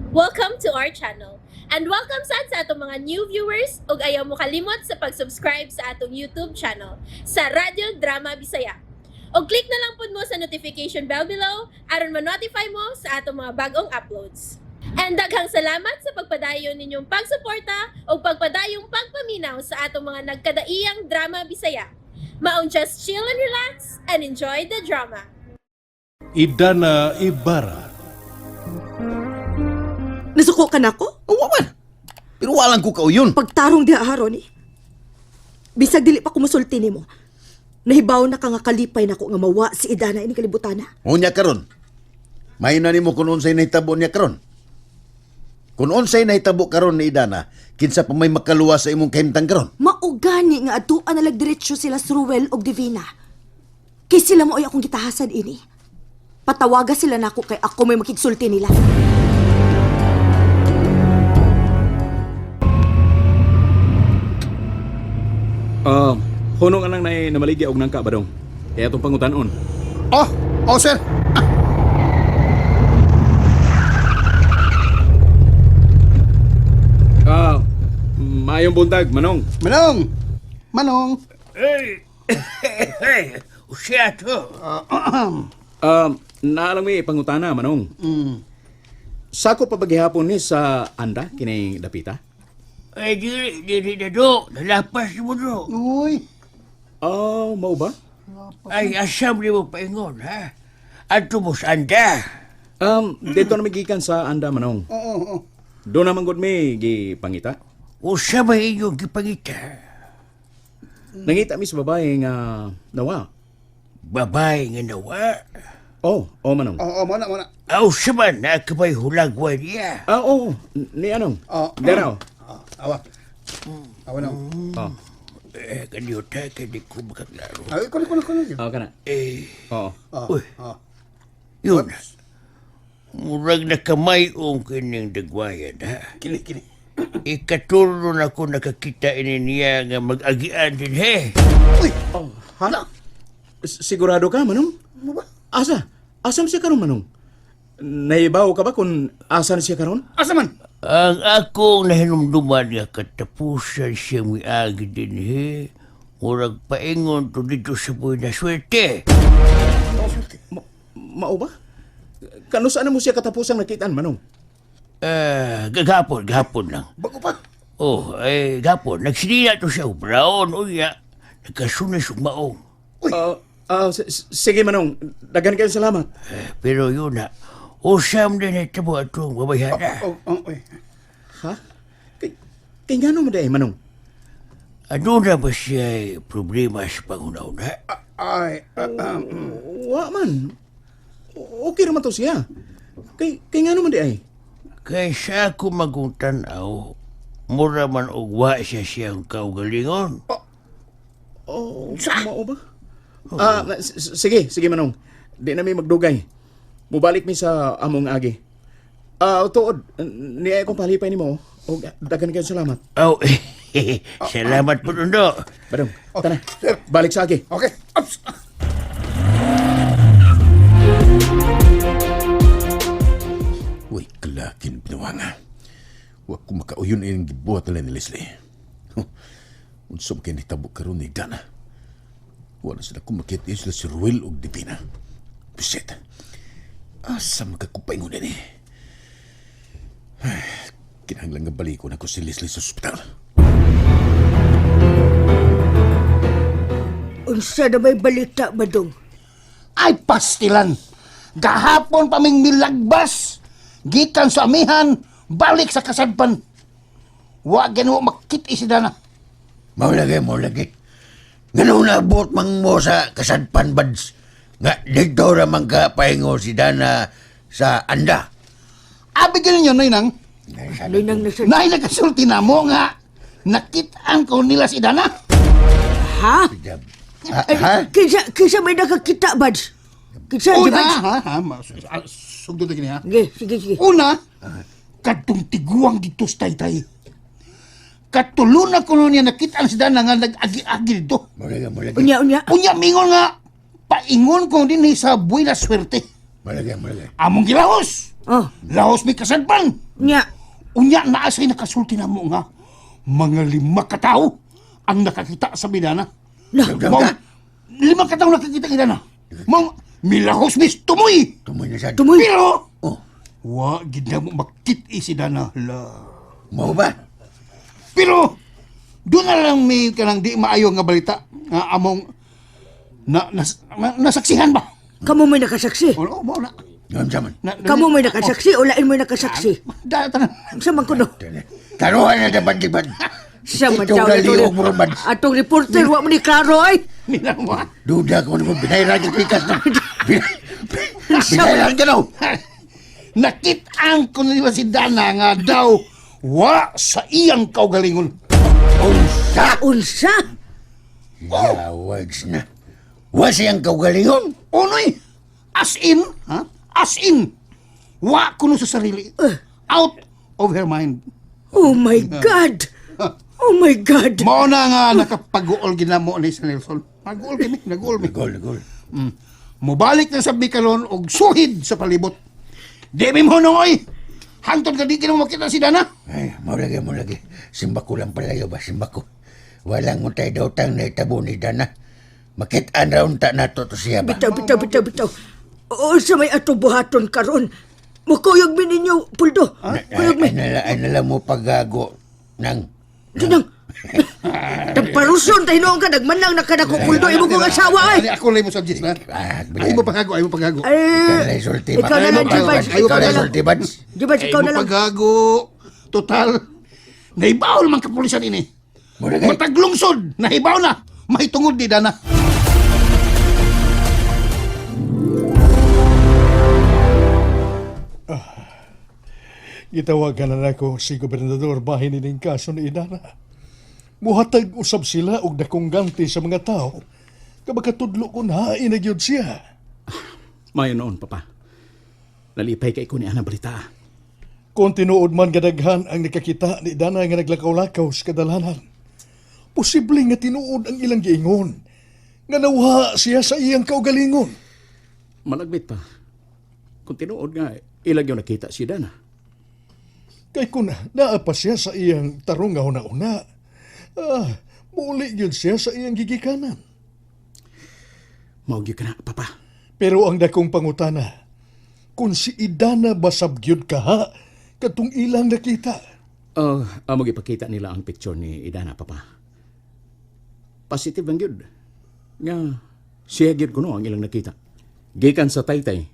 Welcome to our channel. And welcome sad sa atong mga new viewers ug ayaw mo kalimot sa pag-subscribe sa atong YouTube channel sa Radyo Drama Bisaya. Og click na lang pud mo sa notification bell below aron ma-notify mo sa atong mga bagong uploads. And daghang salamat sa pagpadayon ninyong pagsuporta ug pagpadayong pagpaminaw sa atong mga nagkadaiyang drama Bisaya. Maong just chill and relax and enjoy the drama. Idana Ibarra. Nasuko ka na ko? Wa man. Pero walang ko kauyon. Pagtarong diha haron eh. Bisag dili pa kumusulti nimo. Nahibaw na ka nga kalipay nako nga mawa si Idana ini kalibutana. Unya karon. May na nimo kung unsay nahitabo niya karon. Kung unsay nahitabo karon ni Idana, kinsa pa may makaluwa sa imong kahimtang karon. Maugani nga aduan na diretso sila sa Ruel og Divina. Kay sila mo ay akong gitahasan ini. Patawaga sila nako kay ako may makigsulti nila. Ah, hunong anang nay namaligya og nangka badong. Kaya atong pangutanon. Oh, oh sir. Ah, maayong buntag, Manong. Manong. Manong. Hey, usiya to. Ah, naalang mi pangutana, Manong. Sako pa ba gihapon ni sa anda kining dapita? Ay, dili, dili na do. Nalapas mo do. Uy. Ah, mao ba? Ay, asam ni mo paingon, ha? Ato mo sa anda. Dito na migikan sa anda, Manong. Oo, oo. Doon naman gud mi gipangita. Usa ba inyong gipangita? Nangita mi sa babae nga nawa. Babae nga nawa. Oh, oh Manong. Oo, oh, muna, muna. Aw, sa man, nakabay hulagwa niya. Ah, oh, ni anong? Oh. Dara. Oh. Oh, awa. Awa na. Oh, Eh, kanyota, kaya ko makaklaro. Ay, kuno, kuno, kuno. oh kana. Eh, Oo. Oh, Uy. oh. yun. Murag na kamayong kining dagwayan, ha? Kini, kini. Ikatulo na ko nakakita ini niya nga mag-agian din, he. Uy. Oh, ha? Sigurado ka, Manong? Ano ba? Asa? Asa man siya karon, Manong? Naibaw ka ba kung asan siya karon? Asa man? Ang akong nahinumduman nga katapusan siya miagi din he. Murag paingon to dito sa buhay na swerte. Mao ba? Kano saan mo siya katapusang nakitaan, Manong? Eh, gagapon, gapon lang. Bago pa. Oh, eh, gapon. Nagsinila to siya og brown, uya. Nagkasunis og maong. Uy. Ah, sige, Manong. Daghan kayong salamat. Eh, pero yun na, usam din ito mo atong babayhana. Oh, oh, uy. Ha? Kay ngano mo day, Manong? Ano na ba siya eh, problema sa pangunauna? Ay, Wa man. Okay raman to siya. Kay ngano man di ay? Kay sa ako magong tanaw, mura man og wa siya siyang kaugalingon. Oh, mao ba? Ah, sige, sige Manong. Di na mi magdugay. Mubalik mi sa among agi. Ah, tuod, niya akong palipay nimo. Og daghan kayong salamat. Oh, salamat po Dundo. Badong, tara. sir. Balik sa agi. Okay. Ups. Uy, kalakin pinuwanga. Wa ko makauyon ining gibuhat nila ni Leslie. Huh. Unsa man kay nahitabo karon ni Idana. Wala sila ko makita sila si Ruel ug Divina. Bisit. Asa makakupaingon ini? Ay, kinahanglan nga balikon ako si Leslie sa ospital. Unsa na may balita badong? Ay, pastilan. Gahapon pa ming milagbas. Gikan sa amihan, balik sa kasadpan. Wa ganu makit si Dana. Mao lagi, mao lagi. Ngano naabot mang mo sa kasadpan buds? Nga dito ra man ka paingo si Dana sa anda. Abi ganin yun, Noy nang. Noy nang nasa... Nay nakasulti na mo nga. Nakitaan ko nila si Dana. Ha? Ha? Ha? Kinsa, kinsa may nakakita, Bads? Kinsa, di Una, Bads? ha, ha, sugdo na gini, ha? Sige, sige, sige. Una, kadtong tiguang dito sa taytay. Katuluna ko niya nakitaan si Dana nga nag-agi-agi dito. Mao lagi, mao lagi. Unya, unya. Unya, mingon nga, paingon ko din sa buhay na swerte. Mao lagi, mao lagi. Among gilahos. Oh. Lahos mi kasadpan. Nya. Unya naa say nakasulti na mo nga mga 5 ka tawo ang nakakita sa bidana. Lah. Mao, 5 ka tawo nakakita ni Dana. Mao milahos mis tumoy. Tumoy na sad. Tumoy. Pero Oh, wa gid na mo makit-i si Dana. La. mao ba? Pero doon na lang may kanang di maayo nga balita nga among na, nasaksihan ba? Kamu may nakasaksi. O, mao na. Unsa man? Kamu may nakasaksi o lain may nakasaksi. Da, tanan. Sa man kuno. Taruhan na dapat di ba? Sa man Ito tao na na to. liog mo ron, Bads. Atong reporter wa mo ni klaro ay. Nila mo. ah. Duda ko mo binayran ka pikas na. Binayran ka no. Nakit-an ko nila si Dana nga daw wa sa iyang kaugalingon. Unsa? Unsa? Yawags na. Wa siyang kaugalingon. Unoy, as in, ha? As in, wa kuno sa sarili. Out of her mind. Oh my God. Oh my God. Mao na nga nakapag-uol ginamo ni sa Nelson. Nag-uol kami, nag-uol mi. Gol, gol. Mobalik na sa Bicalon og suhid sa palibot. Di mi mo oy. Hangtod ka di mo makita si Dana. Ay, mo lagi, mo lagi. Simba ko lang palayo ba, simba ko. Walang mo tayo daw na itabo ni Dana. Makitaan raw unta na to siya ba? Bitaw, bitaw, bitaw, bitaw. Unsa may atong buhaton karon? Mukuyog mi ninyo, Puldo. Kuyog mi. Ay, nala, ay, nala mo paggago ng. Tinang. Tagparuson tayo noon ka, nagmanang na ka na ko, Puldo, imo kong asawa ay. Ay, ako lang mo subject na. Ah, Ay mo paghago, ay mo paghago. Ay, Ikaw na sulti ba? ikaw na lang, Jibaj. Ikaw Ikaw na na lang. sulti, Bads. Jibaj, Ay ikaw mo na lang. paghago. Total. Naibaw man kapulisan ini. Mo lagi. Mataglungsod, nahibaw na. May tungod ni Dana. Gitawagan na nako si Gobernador bahin ining kaso ni Idana. Muhatag usab sila og dakong ganti sa mga tao. Kabakatudlo ko na gyud siya. Mayo noon, Papa. Nalipay kay ko ni Ana balita. Kung tinuod man gadaghan ang nakakita ni Dana nga naglakaw-lakaw sa kadalanan. Posible nga tinuod ang ilang giingon. Nga nawha siya sa iyang kaugalingon. Malagbit pa. Kung tinuod nga, ilag yung nakita si Dana. Kay kun naa pa siya sa iyang tarong nga una-una. Ah, muli yun siya sa iyang gigikanan. Mao gyud ka na, Papa. Pero ang dakong pangutana, kung si Idana basab gyud kaha, katong ilang nakita. Oh, amo gipakita nila ang picture ni Idana, Papa. Positive ang gyud. Nga siya gyud kuno ang ilang nakita. Gikan sa Taytay,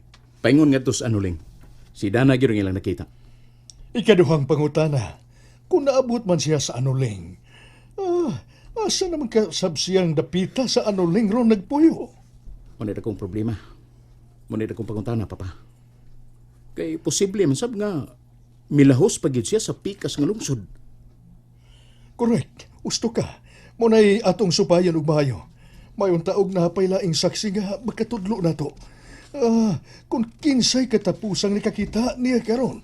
paingon ngadto sa Anuling. Si Idana gyud ang ilang nakita. Ikaduhang pangutana, kung naabot man siya sa anuling, ah, asa naman kasab siyang dapita sa anuling ron nagpuyo? Muna akong problema. Muna akong pangutana, Papa. Kay posible man sab nga milahos pa gyud siya sa pikas nga lungsod. Correct, usto ka. Muna'y atong supayan og maayo. Mayon taog na paylaing saksi nga makatudlo na to. Ah, kung kinsay katapusang nakakita niya karon.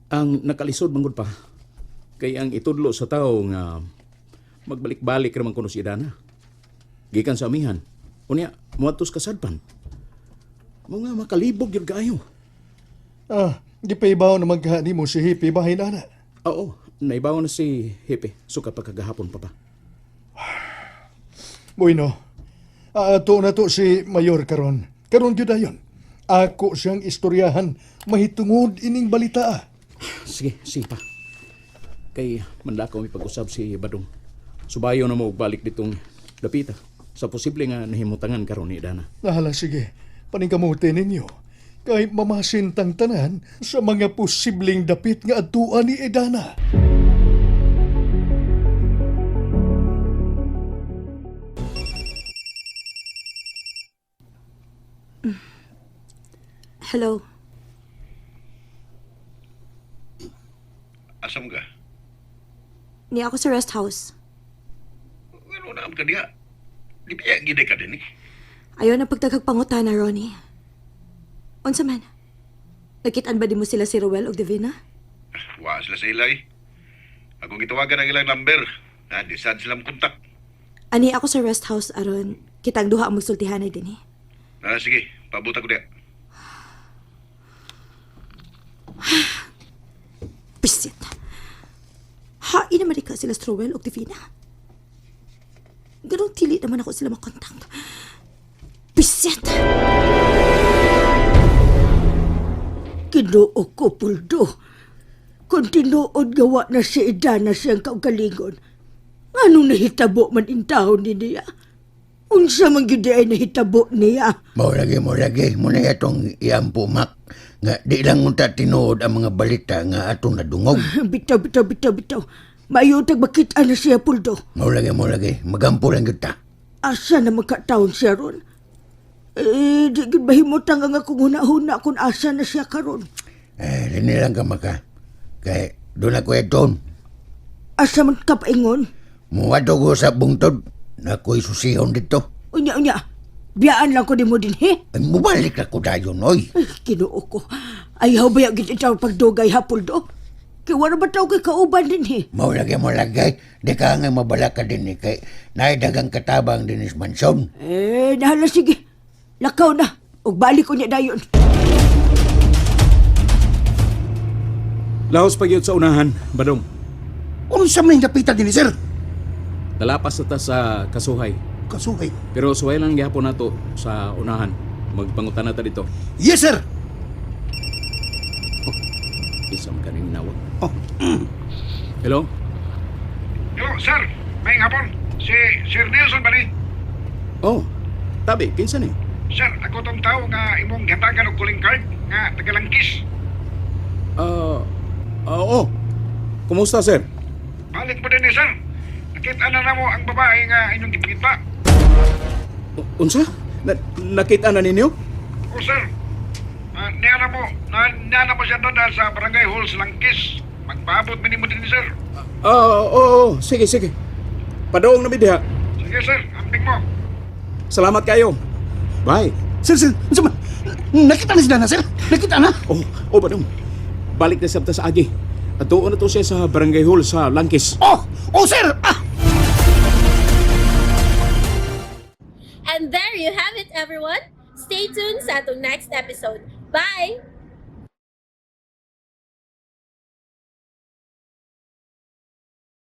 Ang nakalisod manggod pa kay ang itudlo sa tao nga magbalik-balik ra man kuno si Idana. Gikan sa amihan. Unya, moadto sa kasadpan. Mo nga makalibog gyud kaayo. Ah, gipaibaw naman ka nimo si Hippie bahin ana. Oo, naibaw na si Hepe. Suka pa kagahapon pa. Bueno, ato na to si Mayor karon. Karon gyud ayon. Ako siyang istoryahan mahitungod ining balita. Sige, sige pa. Kay manlakaw mi pag-usab si Badong. Subayo na mo og balik ditong dapita sa posible nga nahimutangan karon ni Dana. Nahala sige, paningkamuti ninyo. Kay mamasintang tanan sa mga posibleng dapit nga adtuan ni Edana. Hello. Asa mo ka? Ni ako sa rest house. Ano na ka diha? Di ba gid ka din eh? Ayaw na pagtagag pangutana, Ronnie. Unsa man? Nakitaan ba di mo sila si Ruel og Divina? Wa sila sa ilay. Akong gitawagan ang ilang number. Na di sad sila kontak. Ani ako sa rest house aron kitang duha ang magsultihanay dinhi. Ah, sige, pabuta ko diha. Bisit. Hain naman ka sila Strowell og Divina. Ganong tili naman ako sila makontak. Bisit! Ginoo ko, Puldo. Kung tinuod gawa na si Idana siyang kaugalingon, anong nahitabo man intahon ni niya? Unsa man gyud ay nahitabo niya? Mao lagi, mao lagi. Muna itong iyampo, Mak. Nga di lang unta tinuod ang mga balita nga atong nadungog. Bitaw, bitaw, bitaw, bitaw. Mayutag makita na siya, Puldo. Mao lagi, mao lagi. Magampo lang gyud ta. Asa na magkataon siya ron? Eh, di gyud mahimutang ang akong huna-huna kung asa na siya karon. Eh, dini lang ka maka. Kay doon ako eton. Asa man ka paingon? Muadto ko sa bungtod. Nako'y susihon dito. Unya, unya. Biyaan lang ko nimo dinhi. Ay, mubalik ako dayon, oy. Ay, Ginoo ko. Ayaw ba yung itaw pagdugay ha, Puldo? Kay wala ba tao kay kauban dinhi? Mao lagi, mao lagi. Di ka nga mabalaka ka din eh. Kay naidagang katabang din is mansyon. Eh, nahala sige. Lakaw na. Ug balik ko niya dayon. Lahos pagyud sa unahan, Badong. Unsa man yung dapitan din sir? Nalapas na ta sa kasuhay. Kasuhay. Pero suway lang gihapon nato sa unahan. Magpangutan na ta dito. Yes, sir. Isa man kaning nawag. Oh. Hello? Hello, sir. May hapon. Si Sir Nelson ba ni? Oh, tabi, kinsa ni? Sir, ako tong tao nga imong gihatagan og calling card nga tagalangkis. Ah, ah, oo. Kumusta, sir? Balik mo din ni sir. Nakita na namo ang babae nga inyong gipangita. Unsa? Nakita na ninyo? O sir, niya na mo, niya na mo siya doon sa Barangay Hall sa Langkis. Magpaabot mi nimo din ni sir. Ah, oo, oo, sige, sige. Padoong na mi diha. Sige sir, amping mo. Salamat kayo. Bye. Sir, sir, unsa man? Nakita na si Dana, sir. Nakita na. Oh, oh, Badong. Balik na sabta sa agi. At doon na to siya sa Barangay Hall sa Langkis. Oh, oh, sir. Ah! And there you have it, everyone. Stay tuned sa atong next episode. Bye!